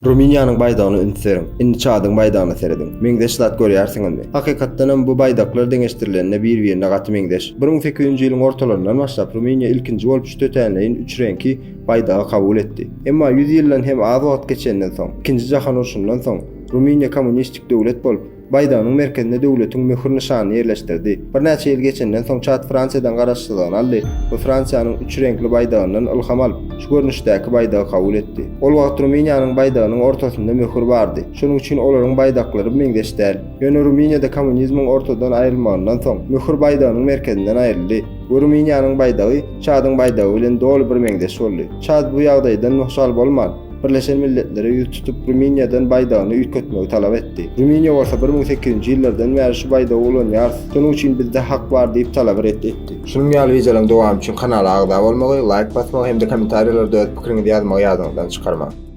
Rumyniýanyň baýdagyna üns beriň. Indi Çadyň baýdagyna serediň. Meňzeş zat görýärsiňizmi? Hakykatdanam bu baýdaklar deňeşdirilende bir-birine gaty meňzeş. 1800-nji ýylyň ortalaryndan başlap Rumyniýa ilkinji bolup şu tötänleýin üç reňki baýdagy kabul etdi. Emma ýüz ýyldan hem az wagt geçenden soň, Ikinji jahan urşundan soň, Rumyniýa kommunistik döwlet bolup, Baýdagynyň merkezinde döwletiň möhür nyşanyny ýerleşdirdi. Birnäçe ýyl geçenden soň Çad Fransiýadan garaşsyzlygyny aldy we Fransiýanyň üç reňkli baýdagyndan ylham alyp, şu görnüşdäki baýdagy kabul etdi. Ol wagt Rumyniýanyň baýdagynyň ortasynda möhür bardy. Şonuň üçin olaryň baýdaklary meňzeş däl. Ýöne Rumyniýada kommunizmiň ortadan aýrylmagyndan soň, möhür baýdagynyň merkezinden aýryldy we Rumyniýanyň baýdagy Çadyň baýdagy bilen doly birmeňzeş boldy. Çad bu ýagdaýdan hoşal bolman, Birleşen Milletlere ýüz tutup, Rumyniýadan baýdagyny üýtgetmegi talap etdi. Rumyniýa bolsa 1008-nji ýyllardan bäri şu baýdagy ulanýarys, şonuň üçin bizde hak bar diýip talaby ret etdi. Şunuň ýaly wideolaryň dowamy üçin kanala agza bolmagy, laýk basmagy hem-de kommentariýalarda öz pikiriňizi ýazmagy ýadyňyzdan çykarmaň.